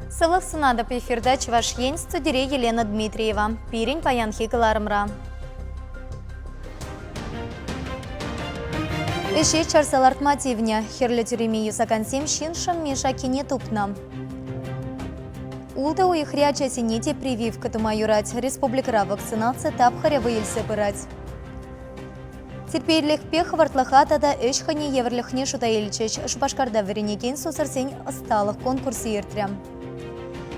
Сывлӑх сунатӑп эфирта Чӑваш Ен студире Елена Дмитриева. Пирӗн паянхи кӑларӑмра. Ӗҫе чарса лартма тивнӗ. Хӗрлӗ тӳреме юсакансем ҫын шӑмми-шаккине тупнӑ. Ултӑ уйӑхри ачасене те прививка тума юрать. Республикӑра вакцинаци тапхӑрӗ вӑй илсе пырать. Тирпейлӗхпе хӑвӑртлӑха тата ӗҫ хӑйне евӗрлӗхне шута илчӗҫ. Шупашкарта вӗренекен сусӑрсен ӑсталӑх конкурсӗ иртрӗ.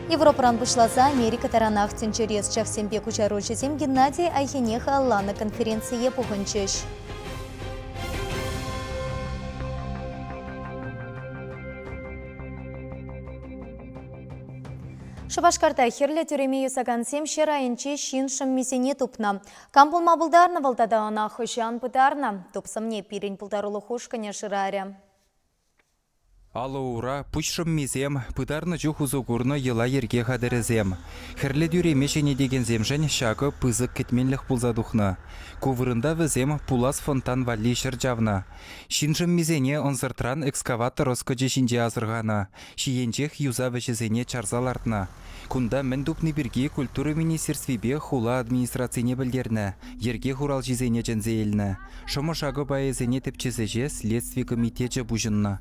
Европӑран пуҫласа Америка таранах тӗнчери ӑсчахсемпе куҫаруҫӑсем Геннадий Айхине халалланӑ конференцие пухӑнчӗҫ. Шупашкарта хӗрлӗ тӳреме юсакансем ҫӗр айӗнче ҫын шӑммисене тупнӑ. Кам пулма пултарнӑ вӑл тата ӑна хӑҫан пытарнӑ? Тупсӑмне пирӗн пултарулӑх ушкӑнӗ шырарӗ. Алӑ-ура, пуҫ шӑммисем, пытарнӑ чух усӑ курнӑ йӑла-йӗрке хатӗрӗсем. Хӗрлӗ тӳреме ҫӗнетекенсемшӗн ҫакӑ пысӑк кӗтменлӗх пулса тухнӑ. Ку вырӑнта вӗсем пулас фонтан валли ҫӗр чавнӑ. Ҫын шӑммисене ӑнсӑртран экскаватор ӑскӑчӗ ҫинче асӑрханӑ, ҫийӗнчех юсав ӗҫӗсене чарса лартнӑ. Кунта мӗн тупни пирки культура министерствипе хула администрацине пӗлтернӗ, йӗрке хуралҫисене чӗнсе илнӗ. Шӑмӑ-шакӑ пайӗсене тӗпчес ӗҫе следстви комитечӗ пуҫӑннӑ.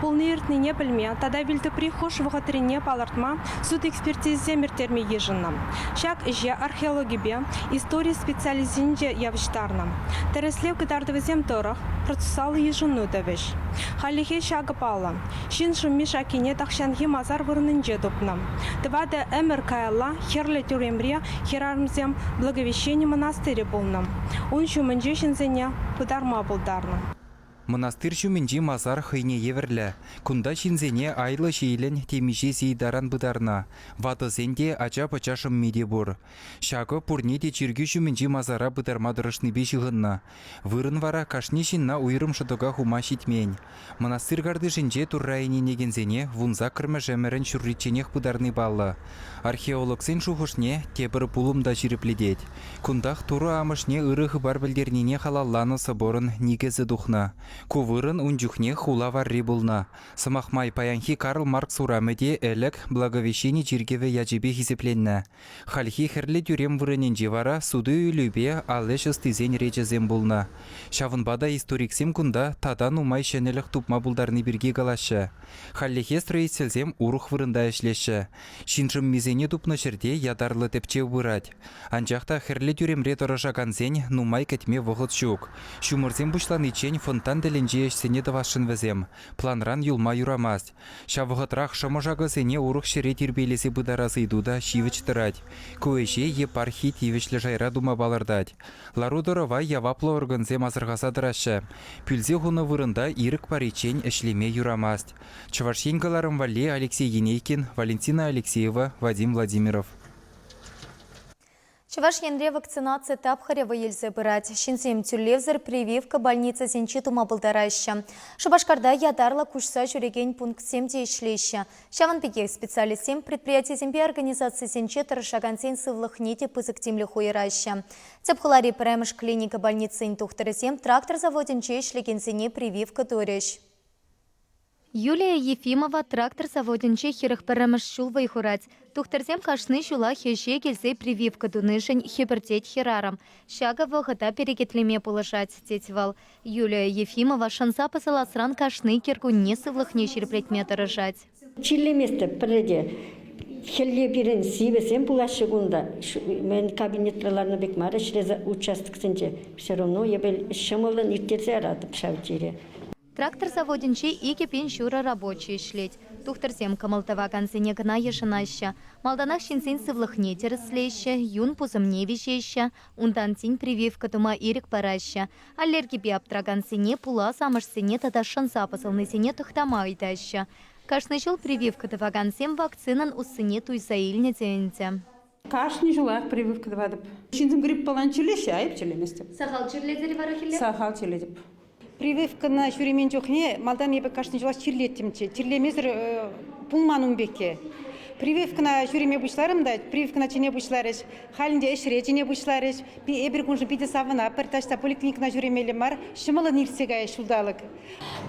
Пулни-иртнине пӗлме тата вилтӑпри хӑш вӑхӑтрине палӑртма суд экспертизисем ирттерме йышӑннӑ. Ҫак ӗҫе археологипе истори специалисчӗсенче явӑҫтарнӑ. Тӗрӗслев кӑтартӑвӗсем тӑрӑх процессуаллӑ йышӑну тӑвӗҫ. Хальлӗхе ҫакӑ паллӑ. Ҫын шӑмми-шаккине тахҫанхи масар вырӑнӗнче тупнӑ. Тӑватӑ ӗмӗр каялла Хӗрлӗ тӳремре хӗрарӑмсем Благовещени мӑнастирӗ пулнӑ. Ун ҫумӗнче ҫынсене пытарма пултарнӑ. Мӑнастир ҫумӗнчи масар хӑйне евӗрлӗ. Кунта ҫынсене айлӑ-ҫийлӗн темиҫе сий таран пытарнӑ. Ватӑсен те, ача-пӑча шӑмми те пур. Ҫакӑ пурне те чиркӳ ҫумӗнчи масара пытарма тӑрӑшнипе ҫыхӑннӑ. Вырӑн вара кашни ҫынна уйрӑм шӑтӑка хума ҫитмен. Мӑнастир картишӗнче Турра ӗненекенсене вунсаккӑрмӗш ӗмӗрӗн ҫурричченех пытарни паллӑ. Археологсен шухӑшне тепӗр пулӑм та ҫирӗплетет. Кунтах Турӑ амӑшне ырӑ хыпар пӗлтернине халалланӑ соборӑн никӗсӗ тухнӑ. Ку вырӑн ун чухне хула варри пулнӑ. Сӑмах май, паянхи Карл Маркс урамӗ те ӗлӗк Благовещени чиркӗвӗ ячӗпе хисепленнӗ. Хальхи Хӗрлӗ тӳрем вырӑнӗнче вара суту-илӳпе ал ӗҫ ӑстисен речӗсем пулнӑ. Ҫавӑнпа та историксем кунта тата нумай ҫӗнӗлӗх тупма пултарни пирки калаҫҫӗ. Хальлӗхе строительсем урӑх вырӑнта ӗҫлеҫҫӗ. Ҫын шӑммисене тупнӑ ҫӗрте ятарлӑ тӗпчев пырать. Анчах та Хӗрлӗ тӳремре тӑрӑшакансен нумай кӗтме вӑхӑт ҫук. Ҫумӑрсем пуҫланиччен фонтан тӗлӗнчи ӗҫсене тӑвасшӑн вӗсем. Планран юлма юрамасть. Ҫав вӑхӑтрах шӑмӑ-шакӑсене урӑх ҫӗре тирпейлесе пытарас ыйту та ҫивӗч тӑрать. Ку ӗҫе епархи тивӗҫлӗ шайра тума палӑртать. Лару-тӑрӑва яваплӑ органсем асӑрхаса тӑраҫҫӗ. Пӳлсе хунӑ вырӑнта ирӗк париччен ӗҫлеме юрамасть. Чӑваш Ен кӑларӑм валли Алексей Енейкин, Валентина Алексеева, Вадим Владимиров. Чӑваш Енре вакцинаци тапхӑрӗ вӑй илсе пырать. Ҫынсем тӳлевсӗр прививка больницӑсенче тума пултараҫҫӗ. Шупашкарта ятарлӑ куҫса ҫӳрекен пунктсем те ӗҫлеҫҫӗ. Ҫавӑн пекех специалистсем предприятисемпе организацисенче тӑрӑшакансен сывлӑхне те пысӑк тимлӗх уйӑраҫҫӗ. Тӗп хулари пӗрремӗш клиника больницин тухтӑрӗсем трактор заводӗнче ӗҫлекенсене прививка турӗҫ. Юлия Ефимова трактор заводӗнче 41-мӗш ҫул вӑй хурать. Тухтӑрсем кашни ҫулах ӗҫе килсе прививка тунишӗн хӗпӗртет хӗрарӑм. Ҫакӑ вӑхӑта перекетлеме пулӑшать, тет вӑл. Юлия Ефимова шӑнса пӑсӑласран кашни кӗркунне сывлӑхне ҫирӗплетме тӑрӑшать. Чирлеместӗп пӗрре те. Хӗлле пирӗн сивӗсем пулаҫҫӗ кунта. Мӗн кабинетра ларнӑ пек мар ӗҫлесе участоксенче. Все равно эпӗ ҫӑмӑллӑн ирттерсе яратӑп ҫав чире. Трактор заводӗнче 2000 ҫурӑ рабочи ӗҫлет. Тухтӑрсем кӑмӑл тӑвакансене кӑна йышӑнаҫҫӗ. Малтанах ҫынсен сывлӑхне тӗрӗслеҫҫӗ, юн пусӑмне виҫеҫҫӗ, унтан тин прививка тума ирӗк параҫҫӗ. Аллергипе аптӑракансене, пулас амӑшсене тата шӑнса пӑсӑлнисене тӑхтама ыйтаҫҫӗ. Кашни ҫул прививка тӑвакансем вакцинӑн уссине туйса илнӗ те ӗнтӗ. Кашни ҫулах прививка тӑватӑп. Ҫынсем гриппалан чирлеҫҫӗ, а эп чирлеместӗп. Сахал чирлетӗр вара хӗлле? Сахал чирлетӗп. Прививкӑна ҫӳремен чухне малтан эпӗ кашни ҫулах чирлеттӗмччӗ. Чирлемесӗр пулман ун пекки. Прививкӑна ҫӳреме пуҫларӑм та, прививкӑна чӗне пуҫларӗҫ. Халь ӗнтӗ ӗҫре чӗне пуҫларӗҫ. Эпир куншӑн питӗ савӑнатпӑр. Таҫта поликлиникӑна ҫӳремелле мар. Ҫӑмӑллӑн иртсе каять ҫулталӑк.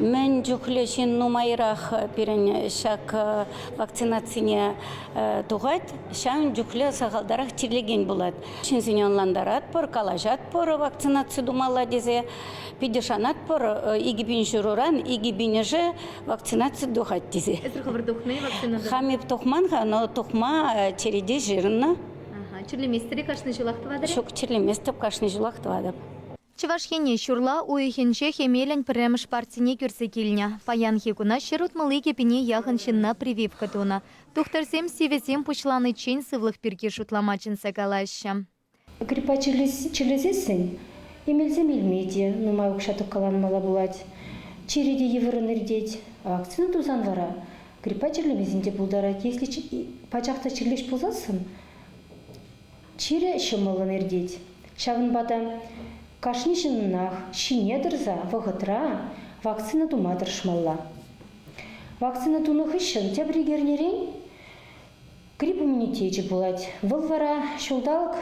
Мӗн чухлӗ ҫын нумайрах пирӗн ҫак вакцинацине тухать, ҫавӑн чухлӗ сахалтарах чирлекен пулать. Ҫынсене ӑнлантаратпӑр, калаҫатпӑр вакцинаци тумалла тесе. Питӗ шанатпӑр, 2000 ҫурӑран 2000-ӗшӗ вакцинаци тухать тесе. Эсир хӑвӑр тухнӑ-и вакцина? Хам эп тухман-ха, но тухма черете ҫырӑннӑ. Чирлеместӗр-и кашни ҫулах тӑватӑр-и? Ҫук, чирлеместӗп, кашни ҫулах тӑватӑп. Чӑваш Ене ҫурла уйӑхӗнчех эмелӗн пӗрремӗш партине кӳрсе килнӗ. Паянхи куна 162 пине яхӑн ҫынна прививка тунӑ. Тухтӑрсем сивӗсем пуҫланиччен сывлӑх пирки шутлама чӗнсе калаҫҫӗ. Гриппа чирлесессӗн эмелсем илме те нумай укҫа тӑккаланмалла пулать. Чирӗ те йывӑррӑн иртет. Вакцина тусан вара гриппа чирлемесен те пултарать. Если пачах та чирлес пулсассӑн Чирӗ ҫӑмӑллӑн иртет. Ҫавӑнпа та кашни ҫыннах ҫине тӑрса вӑхӑтра вакцина тума тӑрӑшмалла. Вакцина тунӑ хыҫҫӑн тепӗр ик эрнерен грипп иммунитечӗ пулать. Вӑл вара ҫулталӑк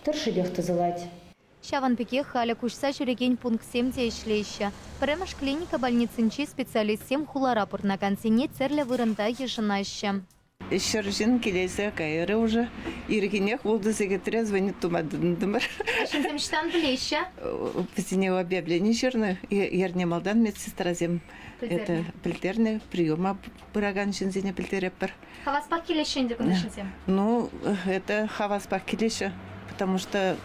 тӑршшӗпех тӑсӑлать. Ҫавӑн пекех халӗ куҫса ҫӳрекен пунктсем те ӗҫлеҫҫӗ. Пӗрремӗш клиника больницинчи специалистсем хулара пурӑнакансене тӗрлӗ вырӑнта йышӑнаҫҫӗ. 100 ҫын килесе кайрӗ уже. Ирхинех ултӑ сехетре звонить тума тытӑнтӑмӑр. Ҫынсем ӑҫтан пӗлеҫҫӗ? Вӗсене объявлени ҫырнӑ. Эрне малтан медсестрасем это пӗлтернӗ, приема пыракан ҫынсене пӗлтеретпӗр. Хаваспах килеҫҫӗ ӗнтӗ кунта ҫынсем? Ну, это хаваспах килеҫҫӗ, потому что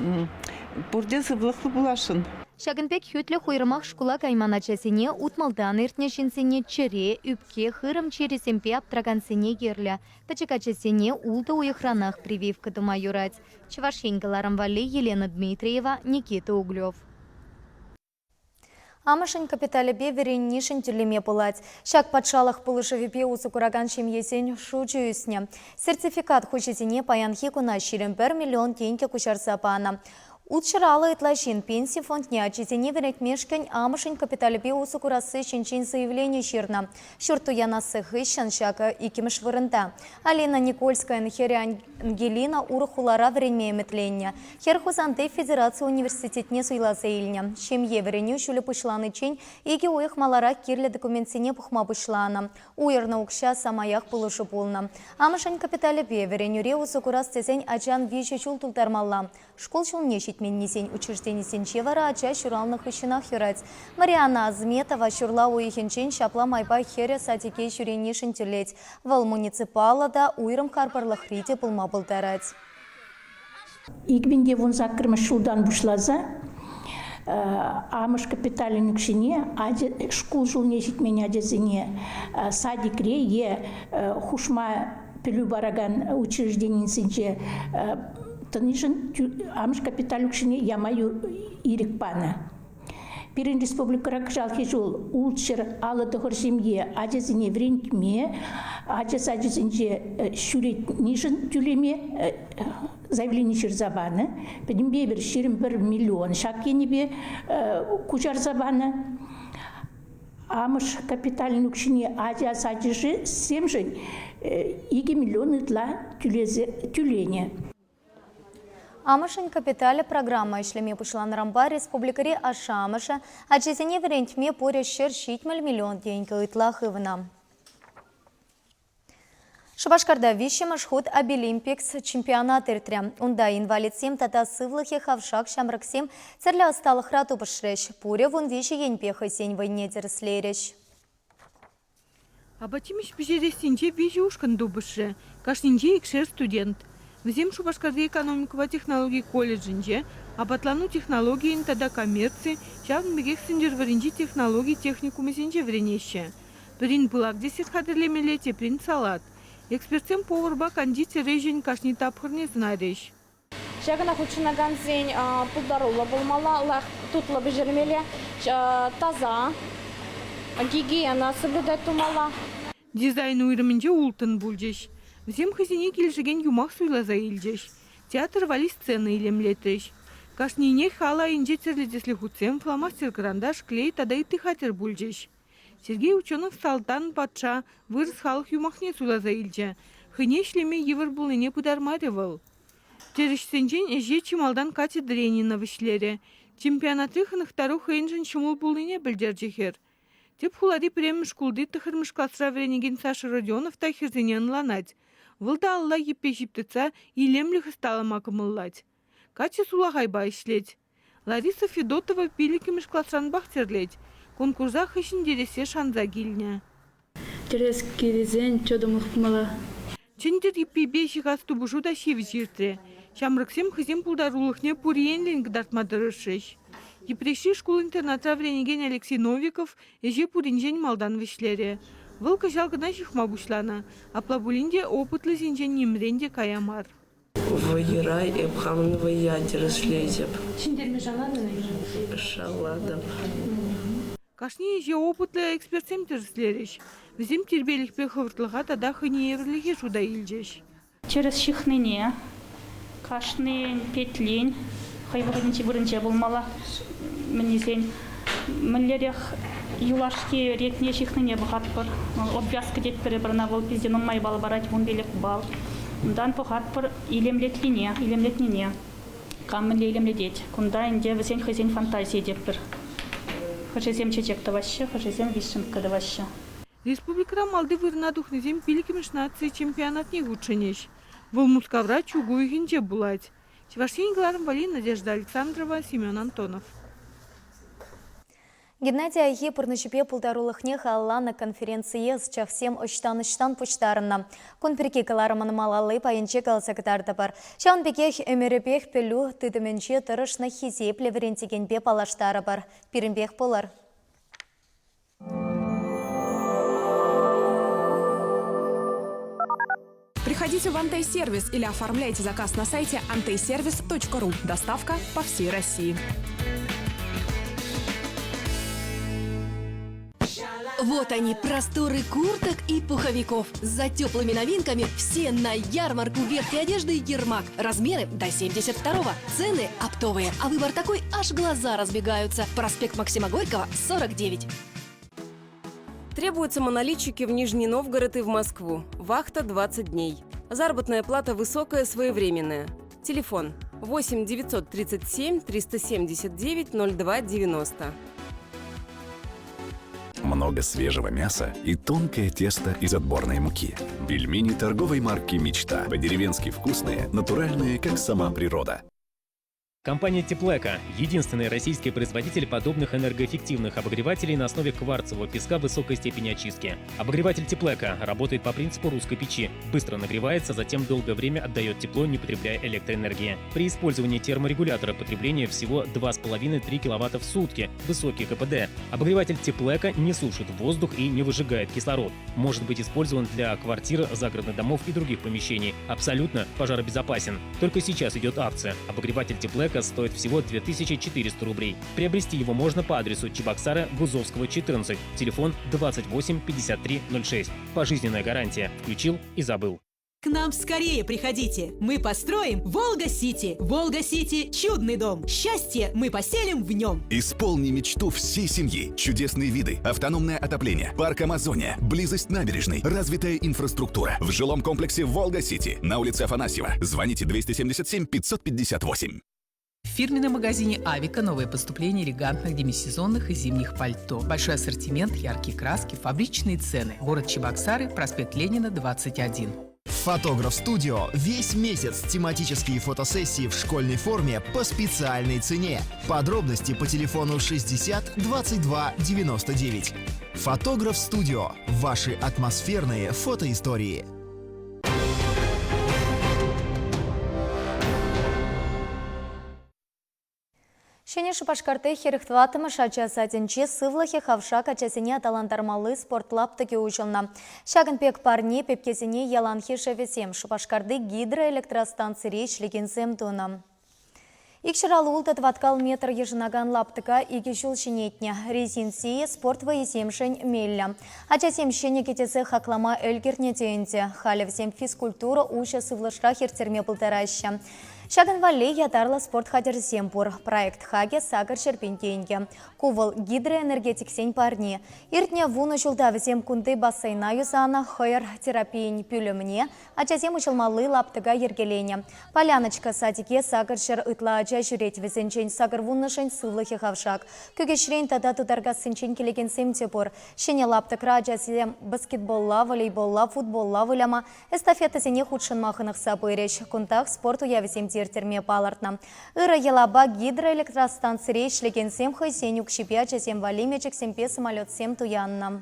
пурте сывлӑхлӑ пуласшӑн. Ҫакӑн пек хӳтлӗх уйрӑмах шкула кайман ачасене, утмӑлтан иртнӗ ҫынсене чӗре, ӳпке, хырӑм чирӗсемпе аптӑракансене кирлӗ. Пӗчӗк ачасене ултӑ уйӑхранах прививка тума юрать. Чӑваш Ен кӑларӑм валли Елена Дмитриева, Никита Углев. Амӑшӗн капиталӗпе вӗреннишӗн тӳлеме пулать. Ҫак патшалӑх пулӑшӑвӗпе усӑ куракан ҫемьесен шучӗ ӳснӗ. Сертификат хуҫисене паянхи куна 21 миллион тенкӗ куҫарса панӑ. 650 ытла ҫын пенси фондне ачисене вӗрентмешкӗн амӑшӗн капиталӗпе усӑ курасси ҫинчен заявлени ҫырнӑ. Ҫурт туянасси хыҫҫӑн ҫакӑ иккӗмӗш вырӑнта. Алина Никольскаян хӗрӗ Ангелина урӑх хулара вӗренме ӗмӗтленнӗ. Хӗр Хусанти федераци университетне суйласа илнӗ. Ҫемье вӗренӳ ҫулӗ пуҫланиччен икӗ уйӑх маларах кирлӗ документсене пухма пуҫланӑ. Уйӑрнӑ укҫа самаях пулӑшу пулнӑ. Амӑшӗн капиталӗпе вӗренӳре усӑ курас тесен ачан виҫӗ ҫул тултармалла. Шкул ҫулне ҫитменнисен учрежденисенче вара ача ҫуралнӑ хыҫҫӑнах юрать. Марианна Азметова ҫурла уйӑхӗнчен ҫапла майпа хӗрӗ садике ҫӳренишӗн тӳлет. Вӑл муниципаллӑ та, уйрӑм харпӑрлӑхри те пулма пултарать. 2018-мӗш ҫултан пуҫласа амӑш капиталӗн укҫине шкул ҫулне ҫитмен ачасене садикре е хушма пӗлӳ паракан учрежденисенче тӑнишӗн амӑш капитал укҫине яма ирӗк панӑ. Пирӗн республикӑра кӑҫалхи ҫул 659 ҫемье ачасене вӗрентме, ача сачӗсенче ҫӳретнишӗн тӳлеме заявлени ҫырса панӑ. Пӗтӗмпе эпир 21 миллион ҫак енӗпе куҫарса панӑ. Амӑш капиталӗн укҫине ача сачӗсемшӗн 2 миллион ытла тӳлесе тӳленӗ. Амӑшӗн капиталӗ программа ӗҫлеме пуҫланӑранпа республикӑри ашшӗ-амӑшӗ ачисене вӗрентме пурӗ 170 миллион тенкӗ ытла хывнӑ. Шупашкарта виҫҫӗмӗш хут Абилимпикс чемпионат иртрӗ. Унта инвалидсем тата сывлӑхӗ хавшак ҫамрӑксем тӗрлӗ ӑсталӑхра тупӑшрӗҫ. Пурӗ 13 енпе хӑйсен вӑйне тӗрӗслерӗҫ. Апат-ҫимӗҫ пӗҫерессинче виҫӗ ушкӑн тупӑшрӗ. Кашнинче икшер студент. Вӗсем Шупашкарти экономикӑпа технологи колледжӗнче апатлану технологийӗн тата коммерци, ҫавӑн пекех Сӗнтӗрвӑрринчи технологи техникумӗсенче вӗренеҫҫӗ. Пӗрин пылак десерт хатӗрлемелле, теприн салат. Экспертсем поварпа кондитер ӗҫӗн кашни тапхӑрне сӑнарӗҫ. Ҫакна хутшӑнакансен пултаруллӑ пулмалла, лайӑх тутлӑ пӗҫермелле, таса, гигиена соблюдать тумалла. Дизайн уйрӑмӗнче улттӑн пулчӗҫ. Вӗсем хӑйсене килӗшекен юмах суйласа илчӗҫ. Театр валли сцена илемлетрӗҫ. Кашнинех алӑ айӗнче тӗрлӗ тӗслӗ хутсем, фломастер-кӑранташ, клей тата ытти хатӗр пулчӗҫ. Сергей Ученов Салтан патша вырӑс халӑх юмахне суйласа илчӗ. Хӑйне ӗҫлеме йывӑр пулнине пытармарӗ вӑл. Тӗрӗҫсенчен ӗҫе чи малтан Катя Дренина вӗҫлерӗ. Чемпионатри хӑнӑхтару хӑйӗншӗн ҫӑмӑл пулнине пӗлтерчӗ хӗр. Тӗп хулари пӗрремӗш шкулти тӑххӑрмӗш класра вӗренекен Саша Родионов та хӗрсене ӑнланать. Вӑл та алла йӗппе ҫип тытса илемлӗх ӑсталама кӑмӑллать. Каччӑ сулахайпа ӗҫлет. Лариса Федотова пиллӗкмӗш класранпах тӗрлет. Конкурса хӑй ҫӗнтерессе шанса килнӗ. Тӗрес килсен чӑтӑмлӑх пулмалла. Чӗнтӗр йӗппипе ҫыхас тупӑшу та ҫивӗч иртрӗ. Ҫамрӑксем хӑйсен пултарулӑхне пур енлӗн кӑтартма тӑрӑшрӗҫ. Йӗпреҫри шкул-интернатра вӗренекен Алексей Новиков ӗҫе пуринчен малтан вӗҫлерӗ. Вӑл кӑҫал кӑна ҫыхма пуҫланӑ, апла пулин те опытлисенчен нимрен те кая мар. Вӑйӑра эп хамӑн вӑййа тӗрӗслетӗп. Ҫӗнтерме шанатӑн-и? Шанатӑп. Кашни ӗҫе опытлӑ экспертсем тӗрӗслерӗҫ. Вӗсем тирпейлӗхпе хӑвӑртлӑха тата хӑйне евӗрлӗхе шута илчӗҫ. Тӗрӗс ҫыхнине кашни петлин хӑй вӑхӑтӗнчи вырӑнче пулмалла. Мӗннисен мӗнлерех юлашки ретне ҫыхнине пӑхатпӑр. Обвязка тетпӗр эпир ӑна, вӑл питӗ нумай балл парать, 15 балл. Унтан пӑхатпӑр илемлетнине, илемлетнине. Кам мӗнле илемлетет. Кунта ӗнтӗ вӗсен хӑйсен фантазийӗ тетпӗр. Хӑшӗсем чечек тӑваҫҫӗ, хӑшӗсем вишенка тӑваҫҫӗ. Республикӑра малти вырӑна тухнисем пиллӗкмӗш наци чемпионатне хутшӑнӗҫ. Вӑл Мускавра чӳк уйӑхӗнче пулать. Чӑваш Ен кӑларӑм валли Надежда Александрова, Семен Антонов. Геннадий Айхи пурнӑҫӗпе пултарулӑхне халалланӑ конференцие ӑсчахсем ӑҫтан-ӑҫтан пуҫтарӑннӑ. Кун пирки кӑларӑмӑн малалли пайӗнче каласа кӑтартӑпӑр. Ҫавӑн пекех ӗмӗрӗпех пӗлӳ тытӑмӗнче тӑрӑшнӑ хисеплӗ вӗрентекенпе паллаштарӑпӑр. Пирӗнпех пулӑр. Приходите в Антей-сервис или оформляйте заказ на сайте anteyservis.ru. Доставка по всей России. Вот они, просторы курток и пуховиков. За теплыми новинками все на ярмарку верхней одежды «Ермак». Размеры до 72-го. Цены оптовые. А выбор такой, аж глаза разбегаются. Проспект Максима Горького, 49. Требуются монолитчики в Нижний Новгород и в Москву. Вахта 20 дней. Заработная плата высокая, своевременная. Телефон 8 937 379 02 90. Много свежего мяса и тонкое тесто из отборной муки. Пельмени торговой марки «Мечта». По-деревенски вкусные, натуральные, как сама природа. Компания «Теплэко» – единственный российский производитель подобных энергоэффективных обогревателей на основе кварцевого песка высокой степени очистки. Обогреватель «Теплэко» работает по принципу русской печи. Быстро нагревается, затем долгое время отдает тепло, не потребляя электроэнергии. При использовании терморегулятора потребление всего 2,5-3 киловатта в сутки, высокий КПД. Обогреватель «Теплэко» не сушит воздух и не выжигает кислород. Может быть использован для квартир, загородных домов и других помещений. Абсолютно пожаробезопасен. Только сейчас идет акция. Обогреватель «Теплэко» стоит всего 2400 рублей. Приобрести его можно по адресу Чебоксара, Гузовского, 14, телефон 28 53 06. Пожизненная гарантия. Включил и забыл. К нам скорее приходите. Мы построим Волга-Сити. Волга-Сити – чудный дом. Счастье мы поселим в нем. Исполни мечту всей семьи. Чудесные виды, автономное отопление, парк Амазония, близость набережной, развитая инфраструктура. В жилом комплексе «Волга-Сити» на улице Афанасьева. Звоните 277 558. В фирменном магазине «Авика» новое поступление элегантных демисезонных и зимних пальто. Большой ассортимент, яркие краски, фабричные цены. Город Чебоксары, проспект Ленина, 21. Фотограф Студио весь месяц тематические фотосессии в школьной форме по специальной цене. Подробности по телефону 60 22 99. Фотограф Студио. Ваши атмосферные фотоистории. Ҫӗнӗ Шупашкарти 44-мӗш ача садӗнче сывлӑхӗ хавшак ачасене аталантармалли спорт лаптӑкӗ уҫӑлнӑ. Ҫакӑн пек парне пепкесене яланхи шефӗсем Шупашкарти гидроэлектростанцире ӗҫлекенсем тунӑ. Икҫӗр ултӑ тӑваткал метр йышӑнакан лаптӑка икӗ ҫул ҫӗнетнӗ. Резин сийӗ спорт вӑййисемшӗн меллӗ. Ачасем ҫӗнӗ кӗтесе хаклама ӗлкӗрнӗ те ӗнтӗ. Халӗ вӗсем физкультура уҫӑ сывлӑшрах ирттерме пултараҫҫӗ. Ҫакӑн валли ятарлӑ спорт хатӗрӗсем пур. Проект хакӗ 800 000 тенкӗ. Ку вӑл гидроэнергетиксен парни. Иртнӗ вунӑ ҫулта вӗсем кунти бассейна юсанӑ, хӑйӑр терапийӗн пӳлӗмне, ачасем уҫӑлмалли лаптӑка йӗркеленӗ. Поляночка садике 800 ытла ача ҫӳрет, вӗсенчен сакӑрвуннӑшӗн сывлӑхӗ хавшак. Кӳкеҫрен тата Тутаркассинчен килекенсем те пур. Ҫӗнӗ лаптӑкра ачасем баскетболла, волейболла, футболла выляма, эстафетӑсене хутшӑнма хӑнӑхса пырӗҫ. Кунтах спорт уявӗсем те ирттерме палӑртнӑ. Ырӑ йӑлапа гидроэлектростанцире ӗҫлекенсем хӑйсен укҫипе ачасем валли мечӗксемпе самолетсем туяннӑ.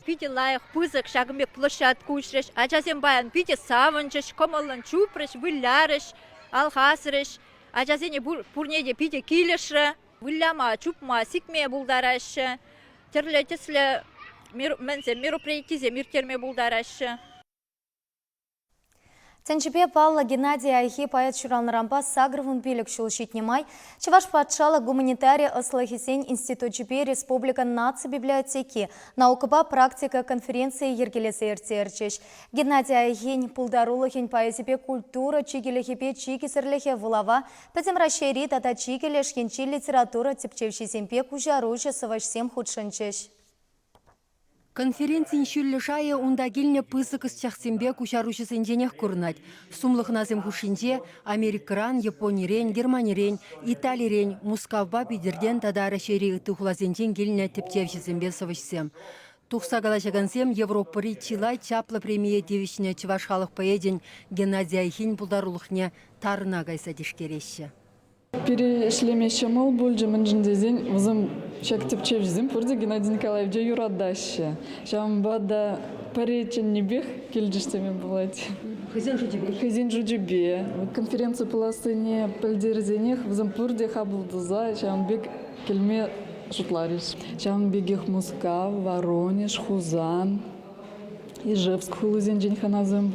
Питӗ лайӑх, пысӑк ҫакӑн пек площадка уҫрӗҫ. Ачасем паян питӗ савӑнчӗҫ, кӑмӑллӑн чупрӗҫ, вылярӗҫ, алхасрӗҫ. Ачасене пурне те питӗ килӗшрӗ. Выляма, чупма, сикме пултараҫҫӗ. Тӗрлӗ тӗслӗ мероприятисем ирттерме пултараҫҫӗ. Тӗнчипе паллӑ Геннадий Айхи поэт ҫуралнӑранпа 85 ҫул ҫитнӗ май Чӑваш патшалӑх гуманитари ӑслӑхӗсен институчӗпе республикӑн наци библиотеки наукӑпа практика конференцийӗ йӗркелесе ирттерчӗҫ. Геннадий Айхин пултарулӑхӗн поэзипе культура чикӗлӗхӗпе чикӗсӗрлӗхӗ вулава Пӗтӗм Раҫҫейри тата чикӗ леш енчи литература тӗпчевҫисемпе куҫаруҫӑ сӑвӑҫсем хутшӑнчӗҫ. Конференцин ҫӳллӗ шайӗ унта килнӗ пысӑк ӑсчахсемпе куҫаруҫӑсенченех курӑнать. Сумлӑ хӑнасем хушшинче Америкӑран, Японирен, Германирен, Италирен, Мускавпа Питӗртен тата Раҫҫейри ытти хуласенчен килнӗ тӗпчевҫӗсемпе сӑвӑҫсем. Тухса калаҫакансем Европӑри чылай чаплӑ премие тивӗҫнӗ чӑваш халӑх поэчӗн Геннадий Айхин пултарулӑхне тарӑна кайса тишкереҫҫӗ. Пире ӗҫлеме ҫӑмӑл пулчӗ, мӗншӗн тесен вӗсем ҫак тӗпчевҫӗсем пурте Геннадий Николаевича юратаҫҫӗ. Ҫавӑнпа та пӗри чӗннипех килчӗҫ теме пулать. Хӑйсен шучӗпе? Хӑйсен шучӗпе. Конференци пулассине пӗлтерсенех вӗсем пурте хапӑл туса ҫавӑн пек килме шутларӗҫ. Ҫавӑн пекех Мускав, Воронеж, Хусан, Ижевск хулисенчен хӑнасем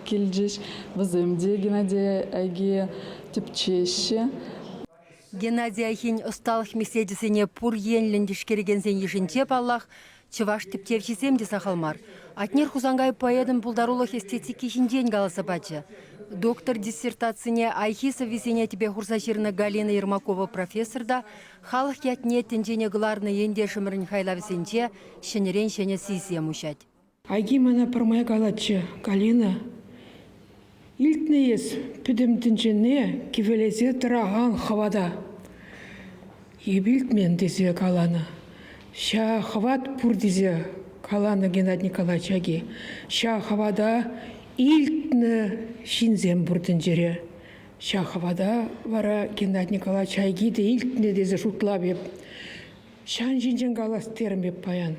килчӗҫ. Вӗсем те Геннадий Айгие тӗпчеҫҫӗ. Геннадий Айхин ӑсталӑх меслечӗсене пур енлӗн тишкерекенсен йышӗнче, паллах, чӑваш тӗпчевҫисем те сахал мар. Атнер Хусанкай поэтӑн пултарулӑх эстетики ҫинчен каласа пачӗ. Доктор диссертацине Айхи сӑввисене тӗпе хурса ҫырнӑ Галина Ермакова профессор та халӑх ятне тӗнчене кӑларнӑ ентешӗмӗрӗн хайлавӗсенче ҫӗнӗрен ҫӗнӗ сийсем уҫать. Айки мана пӗрмай калатчӗ, Галина, илтнӗ эс пӗтӗм тӗнчене кивелесе тӑракан хӑвата. Эп илтмен тесе каланӑ. Ҫа хӑват пур тесе каланӑ Геннадий Николаевич аки. Ҫа хӑвата илтнӗ ҫынсем пур тӗнчере. Ҫа хӑвата вара Геннадий Николаевич Айги те илтнӗ тесе шутлап эп. Ҫан ҫинчен калас терӗм эп паян.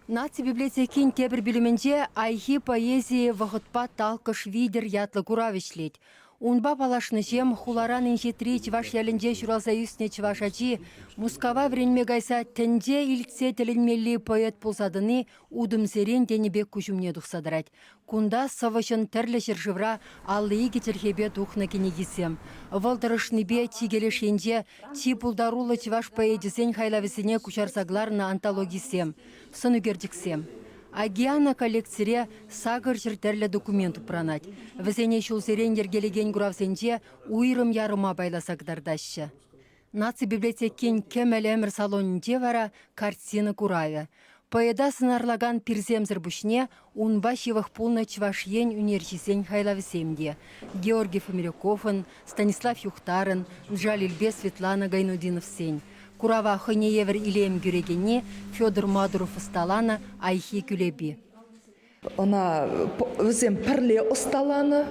Наци библиотекин тепӗр пӳлӗмӗнче Айхи поэзийӗ вӑхӑтпа талккӑш витӗр ятлӑ курав ӗҫлет. Унпа паллашнӑҫем хуларан инҫетри чӑваш ялӗнче ҫуралса ӳснӗ чӑваш ачи Мускава вӗренме кайса тӗнче илтсе тӗлӗнмелли поэт пулса тӑни утӑмсерен тенӗ пек куҫ умне тухса тӑрать. Кунта сӑвӑҫӑн тӗрлӗ ҫӗршывра 52 чӗлхепе тухнӑ кӗнекисем. Вӑл тӑрӑшнипе чикӗ леш енче чи пултаруллӑ чӑваш поэчӗсен хайлавӗсене куҫарса кӑларнӑ антологисем, сӑнӳкерчӗксем. Океана коллекцире 800 тӗрлӗ документ упранать. Вӗсене ҫулсерен йӗркелекен куравсенче уйрӑм ярӑма пайласа кӑтартаҫҫӗ. Наци библиотекин Кӗмӗл ӗмӗр салонӗнче вара картина куравӗ. Поэта сӑнарлакан пирсемсӗр пуҫне унпа ҫывӑх пулнӑ Чӑваш Ен ӳнерҫисен хайлавӗсем те Георгий Фомиряковӑн, Станислав Юхтарӑн, Джалильпе Светлана Гайнутдиновсен. Курава хӑйне евӗр илем кӳрекенни Федор Мадуров ӑсталанӑ Айхи кӳлепи. Ӑна вӗсем пӗрле ӑсталанӑ.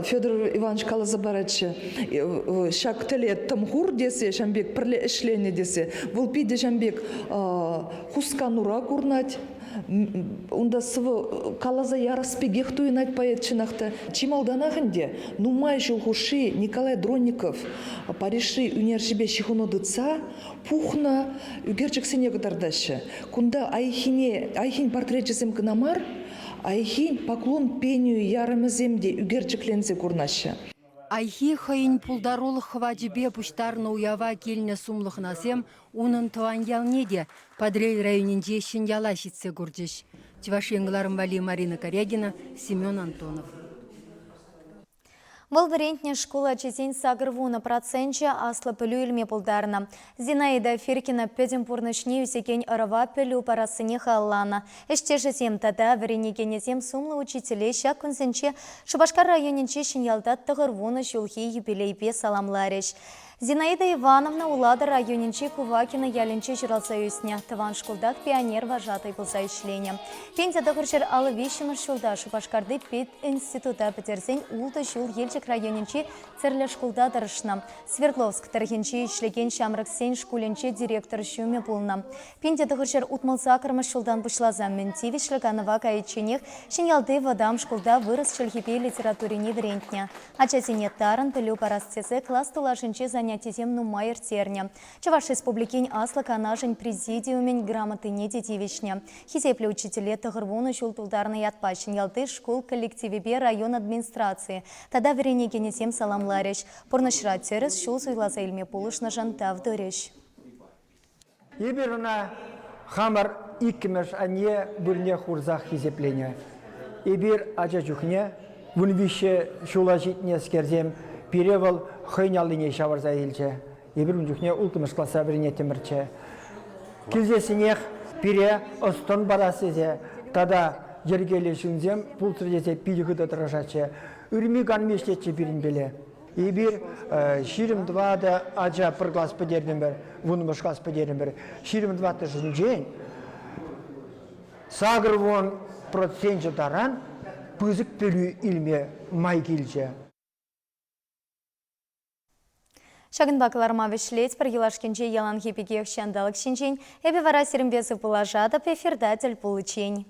Федор Иванович каласа паратчӗ, ҫак тӗле тӑм-хур тесе, ҫавӑн пек пӗрле ӗҫленӗ тесе. Вӑл питӗ ҫавӑн пек хусканура курӑнать. Унта сӑвӑ каласа ярас пекех туйӑнать поэт чӑнах та. Чи малтанах ӗнтӗ нумай ҫул хушши Николай Дронников Парижри ӳнерҫӗпе ҫыхӑну тытса пухнӑ ӳкерчӗксене кӑтартаҫҫӗ. Кунта Айхине, Айхин портречӗсем кӑна мар, Айхин поклон пению ярӑмӗсем те ӳкерчӗкленсе курӑнаҫҫӗ. Айхи хӑйӗн пултарулӑх хӑвачӗпе пуҫтарнӑ уява килнӗ сумлӑ хӑнасем унӑн тӑван ялне те Патӑрьел районӗнчи Ҫӗньяла ҫитсе курчӗҫ. Чӑваш Ен кӑларӑм валли Марина Карягина, Семен Антонов. Вӑл вӗрентнӗ шкул ачисен 80 проценчӗ аслӑ пӗлӳ илме пултарнӑ. Зинаида Фиркина пӗтӗм пурнӑҫне ӳсекен ӑрӑва пӗлӳ парассине халалланӑ. Ӗҫтешӗсем тата вӗренекенӗсем сумлӑ учителе ҫак кунсенче Шупашкар районӗнчи Ҫӗньялта 90 ҫулхи юбилейпе саламларӗҫ. Зинаида Ивановна Улатӑр районӗнчи Кувакино ялӗнче ҫуралса ӳснӗ. Тӑван шкултах пионер вожатӑй пулса ӗҫленӗ. 1953 ҫулта Шупашкарти пединститута пӗтерсен ултӑ ҫул Елчӗк районӗнчи тӗрлӗ шкулта тӑрӑшнӑ. Свердловск тӑрӑхӗнче ӗҫлекен ҫамрӑксен шкулӗнче директор ҫумӗ пулнӑ. 1968 ҫултан пуҫласа мӗн тивӗҫлӗ канӑва кайичченех Ҫӗньялти вӑтам шкулта вырӑс чӗлхипе литературине вӗрентнӗ. Ачасене тарӑн пӗлӳ парас тесе класс тулашӗнче занятисем нумай ирттернӗ. Чӑваш Республикин Аслӑ Канашӗн Президиумӗн грамотине те тивӗҫнӗ. Хисеплӗ учителе 90 ҫул тултарнӑ ятпа Ҫӗньялти шкул коллективӗпе район администрацийӗ тата вӗренекенӗсем саламларӗҫ, пурнӑҫра тӗрӗс ҫул суйласа илме пулӑшнӑшӑн тав турӗҫ. Эпир ӑна хамӑр иккӗмӗш анне вырӑнне хурсах хисепленӗ. Эпир ача чухне 13 ҫула ҫитнӗскерсем пире вӑл хӑйӗн аллине ҫавӑрса илчӗ. Эпир ун чухне улттӑмӗш класра вӗренеттӗмӗрччӗ. Килсессӗнех пире ӑс-тӑн парас тесе тата йӗркеллӗ ҫынсем пулччӑр тесе питӗ хытӑ тӑрӑшатчӗ. Ырми-канми ӗҫлетчӗ пирӗнпеле. Эпир 24 ача пӗр класс пӗтертӗмӗр, вуннӑмӗш класс пӗтертӗмӗр. 24-шӗнчен 80 проценчӗ таран пысӑк пӗлӳ илме май килчӗ. Ҫакӑнпа кӑларма вӗҫлетпӗр юлашкинче яланхи пекех ҫанталӑк ҫинчен. Эпӗ вара сирӗнпе сывпуллашатӑп, эфирта тӗл пуличчен.